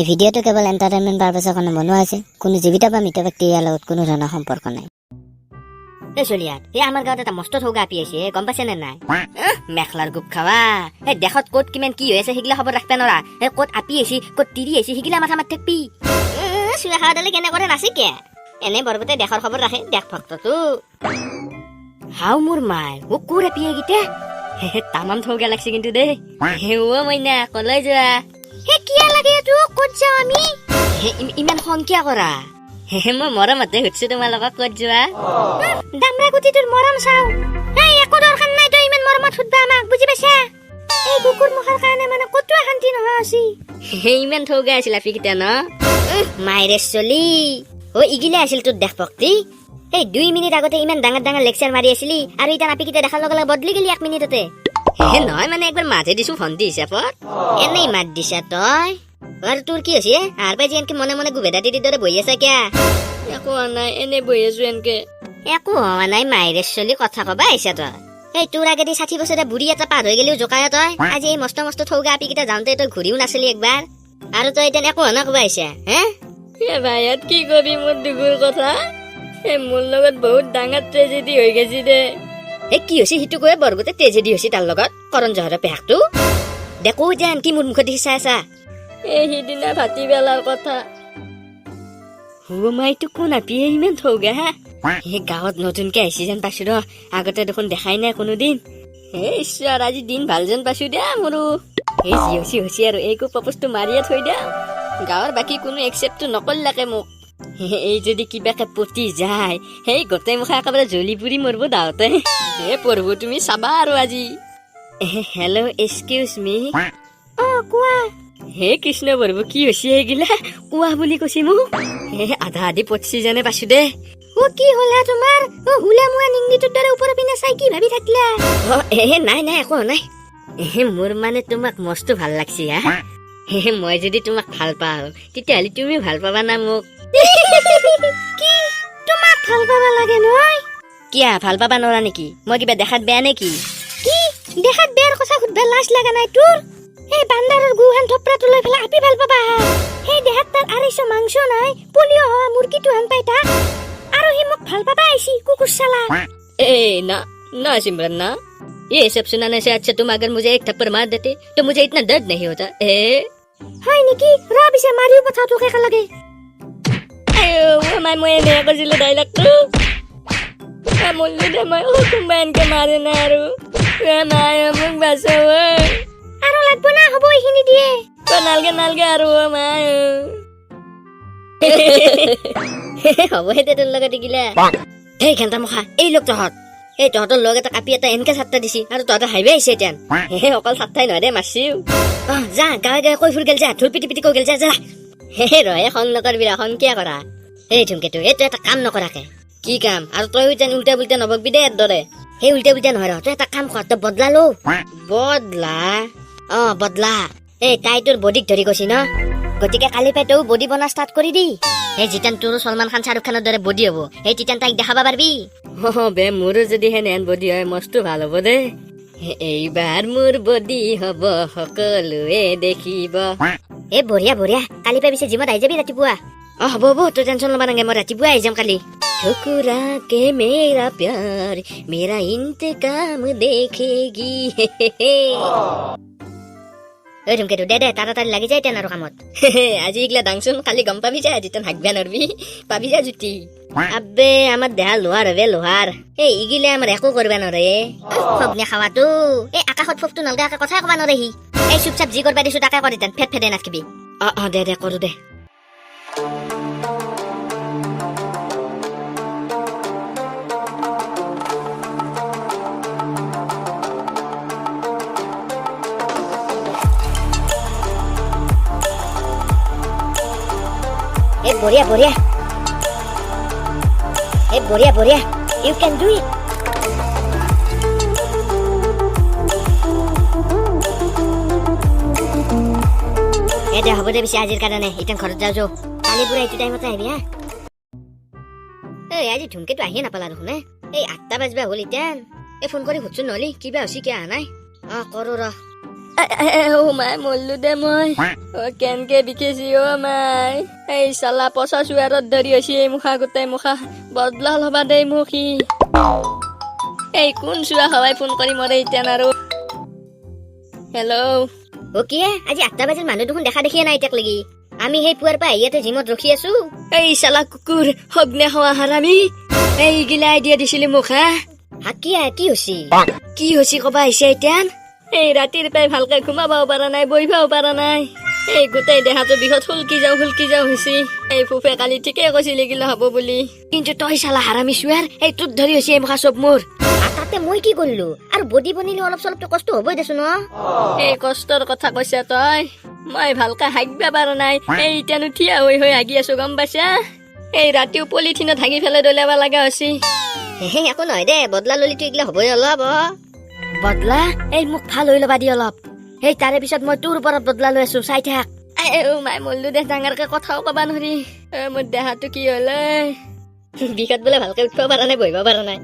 এই ভিডিঅ'টো কেৱল এণ্টাৰটেইনমেণ্ট পাৰ্পাছৰ কাৰণে বনোৱা হৈছে। কোনো জীৱিত বা মৃত ব্যক্তি ইয়াৰ লগত কোনো ধৰণৰ সম্পৰ্ক নাই। এই চলিয়াত, এই আমাৰ গাঁৱত এটা মস্ত থৌগা আপি আছে, গম পাইছে নে নাই? মেখলাৰ গোপ খাৱা। এই দেশত ক'ত কিমান কি হৈ আছে, সেইগিলা খবৰ ৰাখবে নৰা। এই ক'ত আপি আহিছি, ক'ত তিৰি আহিছি, সেইগিলা মাথা মাৰি থাকবি। চুৱা খাৱা দালে কেনে কৰে নাচি কে এনে বৰগোতে দেশৰ খবৰ ৰাখে, দেশ ভক্তটো। হাও মোৰ মাই, অ ক'ৰ আপি এইকেইটা? তামাম থৌগা লাগছে কিন্তু দেই। হে অ মইনা, কলৈ যোৱা? হে, কিয়া লাগে এইটো? ক'ত যাওঁ আমি? হে, ইমান খং কিয় কৰা? হে, মই মৰমতে সুধছো তোমালোকক, ক'ত যোৱা। দামৰা গুটিটোৰ মৰম চাও। এই একো দৰকাৰ নাই তই ইমান মৰমত সুধবা আমাক, বুজি পাইছা? এই কুকুৰ মুখাৰ কাৰণে মানে ক'তো শান্তি নোহোৱা হৈছি। হে, ইমান থৌগা আছিল আপিকেইটা ন? মাইৰে চলি, অ ইগিলে আছিল তোৰ দেশ ভক্তি? এই 2 মিনিট আগতে ইমান ডাঙৰ ডাঙৰ লেকচাৰ মাৰি আছিলি আৰু এতিয়া আপিকেইটা দেখাৰ লগে লগে বদলি গেলি এক মিনিটতে। হে, নহয়, মানে একবাৰ মাতে দিছো ভণ্টি হিচাপত। এনেই মাত দিছা তই। আৰু তোৰ কি হৈছে? আৰ পাই যে এনকে মনে মনে গুভেদা তিৰিৰ দৰে বহি আছা কিয়া? একো হোৱা নাই, এনে বহি আছো এনকে। একো হোৱা নাই? মাইৰে চলি, কথা কবা আহিছা তই। এই তোৰ আগেদি 60 বছৰীয়া বুঢ়ী এটা পাৰ হৈ গেলিও জোকায় তই। আজি এই মস্ত মস্ত থৌগা আপিকেইটা যাওঁতে তই ঘূৰিও নাছিলি একবাৰ, আৰু তই এতিয়া একো হোৱা নাই কবা আহিছা হে? এ ভাইয়াত, কি কবি মোৰ দুখৰ কথা। এ মোৰ লগত বহুত ডাঙৰ ট্ৰেজেডি হৈ গৈছে দে। এ কি হৈছে সিটো কৈয়ে। বৰগোতে ট্ৰেজেডি হৈছে তাৰ লগত, কৰণ জহৰৰ পেহাকটো দেখো যেন কি মোৰ মুখত দেখি চাই আছা। এই সিদিনা ভাটিবেলাৰ কথা। অ মাইটো কোন আপিয়ে ইমান থৌগা হা? সেই গাঁৱত নতুনকে আহিছে যেন পাইছো ৰ, আগতে দেখোন দেখাই নাই কোনোদিন। হে ঈশ্বৰ, আজি দিন ভাল যেন পাইছো দিয়া মোৰো। এই যি হৈছে হৈছে আৰু, এইকো প্ৰপ'জটো মাৰিয়ে থৈ দিয়া। গাঁৱৰ বাকী কোনো একচেপ্টটো নকৰিলাকে মোক। এই যদি কিবাকে পতি যায়, সেই গোটেই মুখা একেবাৰে জ্বলি পুৰি মৰব দাওতে। হে প্ৰভু, তুমি চাবা আৰু আজি। হেল্ল', এক্সকিউজ মি। অ, কোৱা। হে কৃষ্ণ প্ৰভু, কি হৈছে এইগিলা? কোৱা বুলি কৈছে মোক। হে, আধা আধি পতছি যেনে পাইছো দে। অ, কি হ'ল হা তোমাৰ? অ, হুলা মুৱা নিংনিটোৰ দৰে ওপৰৰ পিনে চাই কি ভাবি থাকলা? অ এ নাই নাই, একো নাই। এ মোৰ মানে তোমাক মস্ত ভাল লাগছি হা। হে, মই যদি তোমাক ভাল পাওঁ, তেতিয়াহ'লে তুমিও ভাল পাবা না মোক? কি, তোমাক ভাল পাবা লাগে মই? কিয়া, ভাল পাবা নোৱাৰা নেকি? মই কিবা দেখাত বেয়া নেকি? কি, দেখাত বেয়াৰ কথা সুধবা লাজ লগা নাই তোৰ? এই বান্দাৰৰ গুহান থপৰাটো লৈ পেলাই আপি ভাল পাবা হা? সেই দেহাত তাৰ 250 মাংস নাই, পলিঅ' হোৱা মুৰ্গীটো হান পাই তাক, আৰু সি মোক ভাল পাবা আহিছি, কুকুৰ চালা। ए ना ना सिमरन ना, ये सब सुनाने से अच्छा तुम अगर मुझे एक थप्पड़ मार देते तो मुझे इतना दर्द नहीं होता ए। হয় নেকি? ৰ পিছে, মাৰিও পঠাও তোক একেলগে। আইঅ মাই, মই এনে কৈছিলো ডাইলগটো। মৰলো দে মই। কোনোবা এনকে মাৰে না আৰু। এ মাই, মোক বাচাও ঐ। আৰু লাগব না হ'ব এইখিনি দিয়ে? অ, নালগে নালগে আৰু, অ মাই। হ'ব দে তোৰ লগত এইগিলা। সেই ঘেণ্টা মুখা, এই লোক তহঁত, এই তহঁতৰ লগ এটা কাপি এটা এনকে চাট্টা দিছি আৰু তহঁতে হাইবে আহিছে এতিয়া। হে, অকল চাট্টাই নহয় দে, মাৰছিও। অ যা, গাঁৱে গাঁৱে কৈ ফুৰ গেল, যা, ঢোল পিটি পিটি কৈ গেল, যা যা। হে ৰহে, খং নকৰবি ৰ, খং কিয় কৰা? এই ধুমকেতু, এই তই এটা কাম নকৰাকে। কি কাম? আৰু তইও যেন উল্টা পুল্টা নবকবি দে দৰে। সেই উল্টা পুল্টা নহয় ৰ, তই এটা কাম কৰ, তই বদলা লো। বদলা? অ বদলা। এই তাই তোৰ বডিক ধৰি গৈছি ন, গতিকে কালি পাই তইও বডি বনা ষ্টাৰ্ট কৰি দি। সেই যেতিয়া তোৰো ছলমান খান, শ্বাহৰুখ খানৰ দৰে বডি হ'ব, সেই তেতিয়া তাইক দেখাব পাৰবি। অ বে, মোৰো যদি সেনেহেন বডি হয়, মস্ত ভাল হ'ব দে। এইবাৰ মোৰ বডি হ'ব, সকলোৱে দেখিব। এই বঢ়িয়া বঢ়িয়া, কালি পাই পিছে জিমত আহি যাবি ৰাতিপুৱা। অ হ'ব হ'ব, তই টেনচন ল'বা নালাগে, মই ৰাতিপুৱা আহি যাম কালি। ठुकरा के मेरा प्यार, मेरा इंतकाम देखेगी। ঐ ধুমকেতু, দে দে, তাড়াতাড়ি লাগি যায় তেন আৰু কামত। আজি এইগিলা দাংচোন, কালি গম পাবি যা। আজি তই হাগবা নৰবি, পাবি যা জুতি। আবে আমাৰ দেহা লোহাৰ হবে লোহাৰ। এই ইগিলে আমাৰ একো কৰবা নৰে। ফগনে খাৱাটো, এই আকাশত ফোকটো নলগাকে কথাই কবা নৰে সি। এই চুপচাপ যি কৰবা দিছো তাকে কৰি তেন, ফেট ফেটে নাথাকিবি। অ অ দে দে, কৰো দে। এই বঢ়িয়া বঢ়িয়া, এই বঢ়িয়া বঢ়িয়া, you can do it. এই দে, হ'ব দে পিছে আজিৰ কাৰণে। এতিয়া ঘৰত যাওঁ যো, কালি পুৰা এইটো টাইমতে আহিবি হা। এই আজি ধুমকেতো আহিয়ে নাপালা দেখোন হে। এই 8টা বাজবা হ'ল এতিয়া। এই ফোন কৰি সুধচোন নহ'লি, কিবা হৈছে, কিয় অহা নাই। অ কৰো ৰ। অ মাই, মৰলো দে মই। অ, কেনকে বিখিছি অ মাই। এই চালা পচা চুৱাৰত ধৰি হৈছে এই মুখা, গোটেই মুখা বদলা ল'বা দে মোক সি। এই কোন চুৱা হৱাই ফোন কৰি মৰে এতিয়া আৰু। হেল্ল'। অ কি হে, আজি 8টা বাজিল, মানুহ দেখোন দেখা দেখিয়ে নাই এতিয়াক লাগি। আমি সেই পুৱাৰ পৰা ইয়াতে জিমত ৰখি আছো। এই চালা কুকুৰ, সগ্নে খোৱা হাৰামি, এইগিলা আইডিয়া দিছিলি মোক হা? হা, কি হে, কি হৈছে? কি হৈছে কবা আহিছে এতিয়া। এই ৰাতিৰ পৰাই ভালকে ঘুমাবও পৰা নাই, বহিবও পৰা নাই। এই গোটেই দেহাটো বিষত ফুলকি যাওঁ ফুলকি যাওঁ হৈছে। এই ফুফে কালি ঠিকে কৈছিল এইগিলা হ'ব বুলি। কিন্তু তই চালা হাৰামি চুৱাৰ, এই তোত ধৰি হৈছে এই মুখা চব মোৰ। তাতে মই কি কৰিলো? আৰু বডি বনিলে অলপ চলপতো কষ্ট হ'বই দেচোন অ। এই কষ্টৰ কথা কৈছা তই, মই ভালকে হাগিব পৰা নাই। এই এতিয়ানো থিয়া হৈ হৈ হাগি আছো, গম পাইছা? এই ৰাতিও পলিথিনত হাগি পেলাই দলিয়াব লগা হৈছে। হে, একো নহয় দে, বদলা ললিতো এইগিলা হ'বই অলপ অ। বদলা? এই মোক ভাল হৈ ল'বা দি অলপ, এই তাৰে পিছত মই তোৰ ওপৰত বদলা লৈ আছো, চাই থাক। মাই, মৰলো দে, ডাঙৰকে কথাও কবা নোৱাৰি। মোৰ দেহাটো কি হ'লে। বিষত বোলে ভালকে উঠিব পৰা নাই, বহিব পৰা নাই।